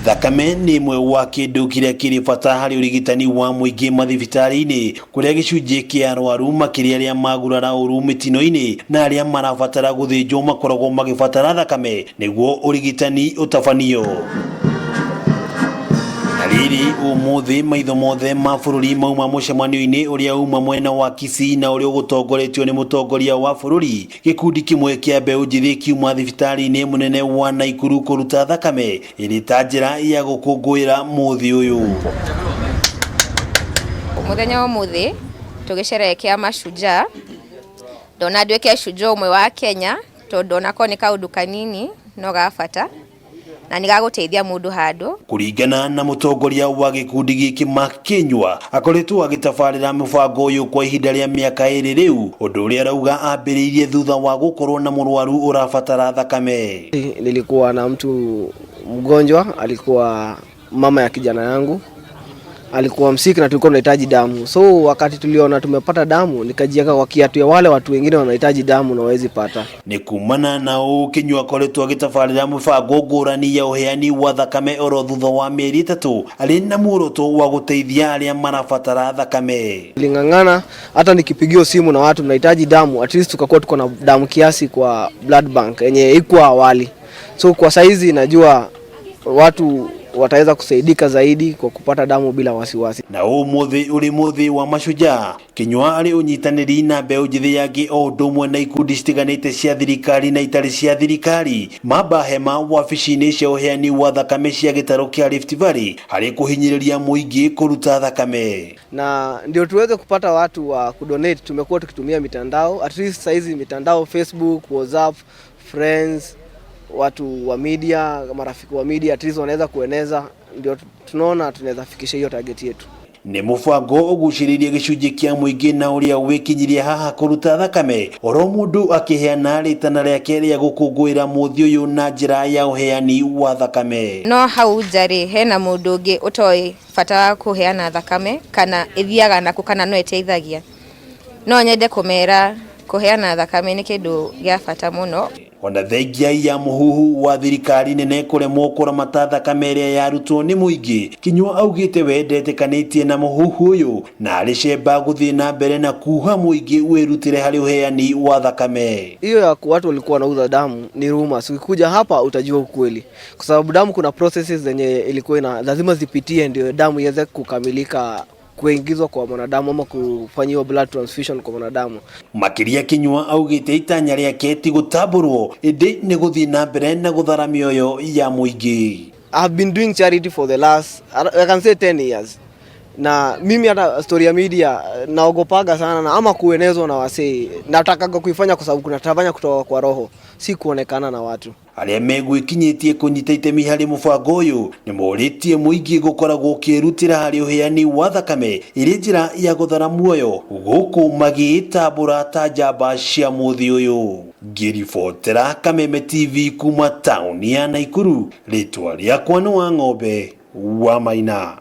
Thakame nĩ ĩmwe wa kĩndũ kĩrĩa kĩrĩ bata harĩ ũrigitani wa mũingĩ mathibitarĩ-inĩ, kũrĩa gĩcunjĩ kĩa arwaru makĩria arĩa magurara ũru mĩtino-inĩ na arĩa marabatara gũthĩnjwo makoragwo magĩbatara thakame nĩguo ũrigitani ũtabanio. Na rĩrĩ, ũmũthĩ maitho mothe ma bũrũri mauma mũcemanio-inĩ ũrĩa uma mwena wa Kisii na ũrĩa ũgũtongoretio nĩ mũtongoria wa bũrũri. Gĩkundi kĩmwe kĩa mbeũ njĩthĩ kiuma thibitarĩ-inĩ mũnene wa Naikuru kũruta thakame ĩrĩ ta njĩra ya gũkũngũĩra mũthĩ ũyũ. Mũthenya wa ũmũthĩ tũgĩcerehekea mashujaa, ndona nduĩke shujaa ũmwe wa Kenya tondũ onakorwo nĩ kaũndũ kanini no ga bata na nĩ gagũteithia mũndũ handũ. Kũringana na mũtongoria wa gĩkundi gĩkĩ Mark Kinyua, akoretwo agĩtabarĩra mũbango ũyũ kwa ihinda rĩa mĩaka ĩrĩ rĩu, ũndũ ũrĩa arauga ambĩrĩirie thutha wa gũkorwo na mũrwaru ũrabatara thakame. Nilikuwa na mtu mgonjwa, alikuwa mama ya kijana yangu, alikuwa msiki na tulikuwa tunahitaji damu. So wakati tuliona tumepata damu, nikajiweka kwa kiatu ya wale watu wengine wanahitaji damu na hawezi pata. Nĩ kumana na ũũ Kinyua akoretwo agĩtabarĩra mĩbango ngũrani ya ũheani wa thakame oro thutha wa mĩeri ĩtatũ arĩ na muoroto wa gũteithia arĩa marabatara thakame. Niling'ang'ana hata nikipigiwa simu na watu mnahitaji damu, at least tukakuwa tuko na damu kiasi kwa blood bank yenye ikuwa awali. So kwa saizi najua watu wataweza kusaidika zaidi kwa kupata damu bila wasiwasi. Na ũmũthĩ ũrĩ mũthĩ wa mashujaa, Kinyua arĩ ũnyitanĩri na mbeũ njĩthĩ yangĩ o ũndũ ũmwe na ikundi citiganĩte cia thirikari na itarĩ cia thirikari mamba hema wabici-inĩ cia ũheani wa thakame cia gĩtarũ kĩa Rift Valley harĩ kũhinyĩrĩria mũingĩ kũruta thakame. Na ndio tuweze kupata watu wa kudonate, tumekuwa tukitumia mitandao, at least saizi mitandao Facebook, WhatsApp, friends, watu wa media, marafiki wa media, at least wanaweza kueneza, ndio tunaona tunaweza fikisha hiyo target yetu. Nĩ mũbango ũgucĩrĩirie gĩcunjĩ kĩa mũingĩ na ũrĩa wĩkinyirie haha kũruta thakame oro mũndũ akĩheana rĩtana rĩake rĩa gũkũngũĩra mũthĩ ũyũ na njĩra ya ũheani wa thakame. No hau nja rĩ, hena mũndũ ũngĩ ũtoĩ bata wa kũheana thakame kana ĩthiaga nakũ kana no ĩteithagia. No nyende kũmera kũheana thakame nĩ kĩndũ gĩa bata mũno. Ona thengia ya mũhuhu wa thirikari nene kũremwo kũramata thakame ĩrĩa yarutwo nĩ mũingĩ, Kinyua augĩte we ndetĩkanĩtie na mũhuhu ũyũ na arĩ cemba gũthiĩ na mbere na kuha mũingĩ wĩrutĩre harĩ ũheani wa thakame. Hiyo ya watu walikuwa wanauza damu ni rumors. Ukikuja hapa utajua ukweli, kwa sababu damu kuna processes zenye ilikuwa ina lazima zipitie ndio damu iweze kukamilika kuingizwa kwa mwanadamu ama kufanyiwa blood transfusion kwa mwanadamu. Makĩria Kinyua augĩte itanya rĩake ti gũtambũrwo ĩndĩ nĩ gũthiĩ na mbere na gũthara mĩoyo ya mũingĩ. I've been doing charity for the last, I can say, 10 years. Na mimi hata story ya media naogopaga sana na ama kuenezwa na wasee. Natakaga kuifanya kwa sababu kuna tafanya kutoka kwa roho, si kuonekana na watu. Arĩa megwĩkinyĩtie kũnyita itemi harĩ mũbango ũyũ nĩ morĩtie mũingĩ gũkoragwo ũkĩrutĩra harĩ ũheani wa thakame ĩrĩ njĩra ya gũthara muoyo gũkũ magĩĩtambũra ta njamba cia mũthĩ ũyũ. Ngĩribotera Kameme TV kuma taũni ya Naikuru, rĩtwa rĩakwa nĩ wa Ng'ombe wa Maina.